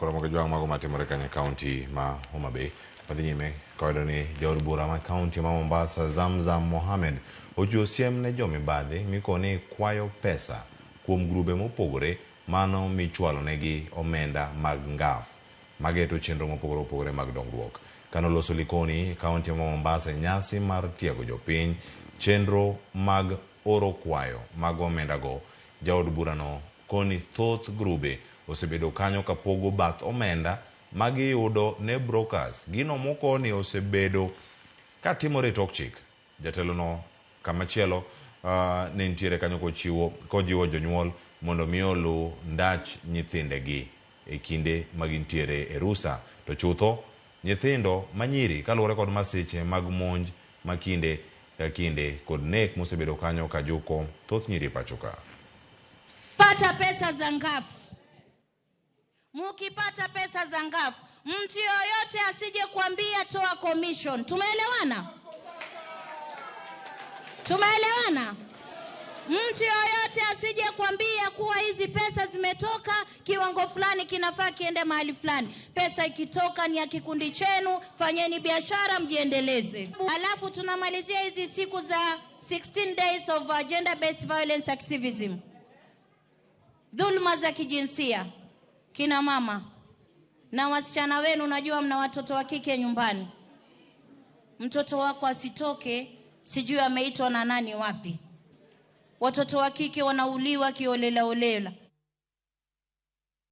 Nyakoro mogo jwang' mago matimore kanyo e kaunti ma Homa Bay. Wadhi nyime kawayudo ni jaod bura ma kaunti ma Mombasa Zamzam Mohamed ochiwo siem ne jomibadhi mikoni kwayo pesa kuom grube mopogore mano michwalo negi omenda mag ngaf mageto chenro mopogore opogore mag dongruok. Kano loso Likoni e kaunti ma Mombasa e nyasi mar tiego jopiny chenro mag oro kwayo mag omenda go, jaod burano koni thoth grube osebedo kanyo kapogo bath omenda magiyudo ne brokers, gino mokoni osebedo katimore e tok chik. Jatelono kamachielo ne nitiere kanyo kochiwo kojiwo jonyuol mondo mi oluw ndach nyithindegi e kinde magintiere e rusa to chutho nyithindo manyiri kaluwore kod masiche mag monj ma kinde ka kinde kod nek mosebedo kanyo kajuko thoth nyiri e pacho ka. Pata pesa za ngafu. Mukipata pesa za ngafu, mtu yoyote asije kuambia toa commission. Tumeelewana? Tumeelewana? Mtu yoyote asije kuambia kuwa hizi pesa zimetoka kiwango fulani kinafaa kiende mahali fulani. Pesa ikitoka ni ya kikundi chenu, fanyeni biashara mjiendeleze. Alafu tunamalizia hizi siku za 16 days of gender based violence activism. Dhuluma za kijinsia, kina mama na wasichana wenu, najua mna watoto wa kike nyumbani. Mtoto wako asitoke, sijui ameitwa na nani wapi. Watoto wa kike wanauliwa kiolela olela.